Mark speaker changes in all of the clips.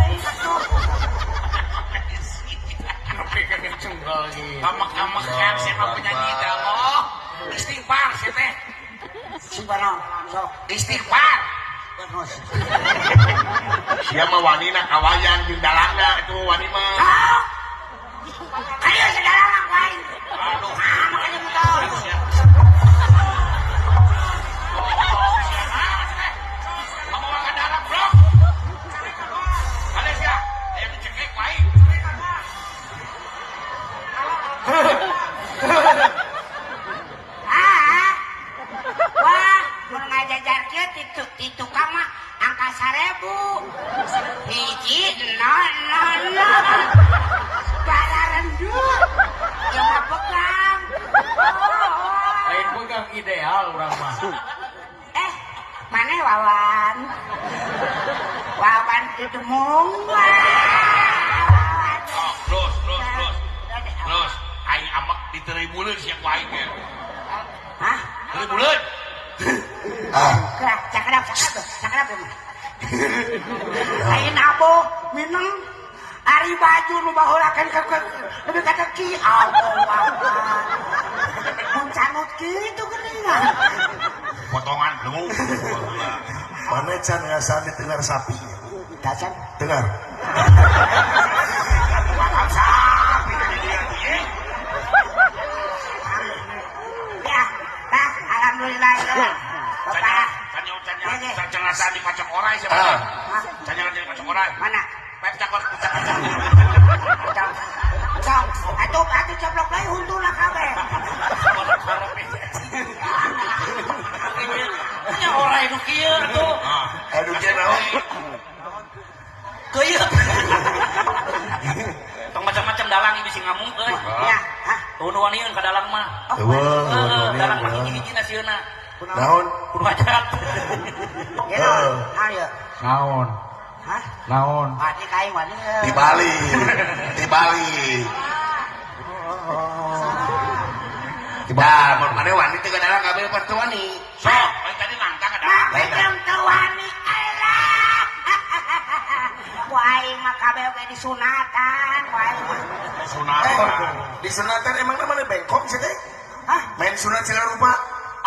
Speaker 1: Teuing atuh.
Speaker 2: Tapi kan cunggal gitu.
Speaker 3: Amak-amak kan siapa penyanyi teh oh. Istighfar sih teh.
Speaker 1: Subhanallah. Sok.
Speaker 3: Istighfar.
Speaker 1: Terus.
Speaker 3: Sia mah wanina kawayan jeung dalangna itu wani mah.
Speaker 1: Sok. Kayu segala lain.
Speaker 3: Aduh.
Speaker 1: Ah, makanya mau tahu.
Speaker 3: Kamu makan darah, bro. Ada sia, aya dicekek ku aing.
Speaker 1: Ah. Wah, mun ngajajar kieu ti tukang mah angka 1000. 1 0 0 0. Balarendu. Ieu mah pegang. Oh.
Speaker 2: Lain pegang ideal urang mah.
Speaker 1: Eh, mana Wawan? Wawan itu mung. Wawan.
Speaker 3: Oh, terus, terus, terus. Terus, aing amak diteuri buleun sia ku aing ge.
Speaker 1: Hah?
Speaker 3: Teuri buleun.
Speaker 4: Ah,
Speaker 1: Gerak, cakap, cakap, cakap ya mah. Aing nabo minum ari baju nu baheula kan lebih kata ki Allah Wawan. Mun canut kitu geuningan.
Speaker 3: Potongan lengung.
Speaker 4: Mana can ngasaan di tengar sapi.
Speaker 1: Dacan.
Speaker 4: Dengar.
Speaker 3: Makan sapi jadi dia tuh, eh.
Speaker 1: Ya, nah, alhamdulillah ya. Bapak.
Speaker 3: Canya, canya, canya ngasaan di pacok orai siapa?
Speaker 4: Ah.
Speaker 1: Hah?
Speaker 3: Canya ngasaan di pacok orai.
Speaker 1: Mana?
Speaker 3: Pep cakot, cakot.
Speaker 1: Cong. Cong. Atuh, atuh coplok deui huntuna kabeh.
Speaker 5: Nya orai nu kieu atuh.
Speaker 3: Ah.
Speaker 4: Aduh kieu naon?
Speaker 5: Kieu. Tong macam-macam dalang bisi ngamuk euy.
Speaker 1: Ya, hah?
Speaker 5: Tuh nu waniun ka dalang mah.
Speaker 1: Oh,
Speaker 4: Eueuh,
Speaker 5: Heeh, dalang mah hiji-hijina sieuna.
Speaker 4: Naon?
Speaker 5: Kudu hajat.
Speaker 1: Ya naon? Naon ya?
Speaker 2: Naon?
Speaker 1: Hah?
Speaker 2: Naon?
Speaker 1: Wani ka aing wani.
Speaker 4: Di Bali. Di Bali. Di Bali.
Speaker 3: Nah, mun mana wani teh dalang kabeh pas teu wani. Sok, lain tadi nangtang ka dalang.
Speaker 1: Maka jam teu wani alah. Ku aing mah kabeh oge disunatan, ku aing mah.
Speaker 3: Sunatan.
Speaker 4: Di sunatan emang namanya bengkok sih teh?
Speaker 1: Hah?
Speaker 4: Main sunat segala rupa.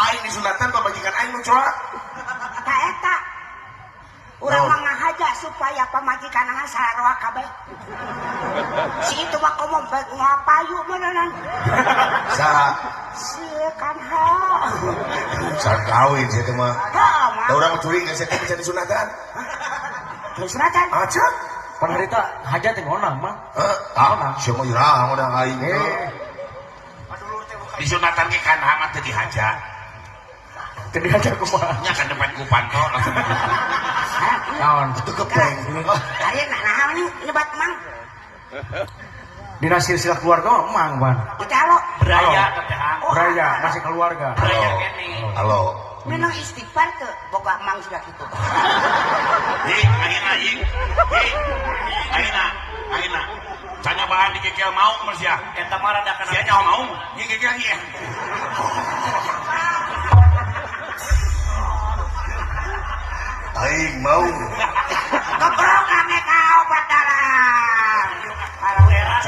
Speaker 4: Aing di sunatan pamajikan aing nu coa.
Speaker 1: Ta eta. Urang
Speaker 4: Naon?
Speaker 1: mah ngahaja supaya pamajikanna sarua kabeh. Si itu mah komo bae ngapayu meureunnan.
Speaker 4: Saha?
Speaker 1: Si kan ha.
Speaker 4: Saha kawin sih teh mah.
Speaker 1: Heuh mah.
Speaker 4: Da urang curiga sih teh bisa disunatan.
Speaker 1: Disunatan.
Speaker 4: Aja.
Speaker 2: Pan harita hajat teh ngonang mah.
Speaker 4: Heeh, ah, sia mah irah udah aing.
Speaker 2: Eh,
Speaker 3: Disunatan ge kan hama teu dihaja.
Speaker 2: teu dihajar kumaha?
Speaker 3: Nya kan depan ku panto langsung.
Speaker 1: Hah?
Speaker 2: Naon?
Speaker 4: Itu kepeng.
Speaker 1: Ari nah naon nih nyebat mang.
Speaker 2: Dina silsilah keluarga mah emang, Ban.
Speaker 1: Kita halo.
Speaker 5: Beraya teh Hang.
Speaker 2: Beraya masih keluarga.
Speaker 5: Beraya kene.
Speaker 4: Halo.
Speaker 1: Minum istighfar tuh boga mang sudah gitu.
Speaker 3: Ih, ayeuna ieu. Ih, ayeuna, ayeuna. Canya bahan dikekel maung mah sia.
Speaker 5: Eta mah rada kana.
Speaker 3: Sia nyaho maung, ieu kekel ieu.
Speaker 4: Aing mau.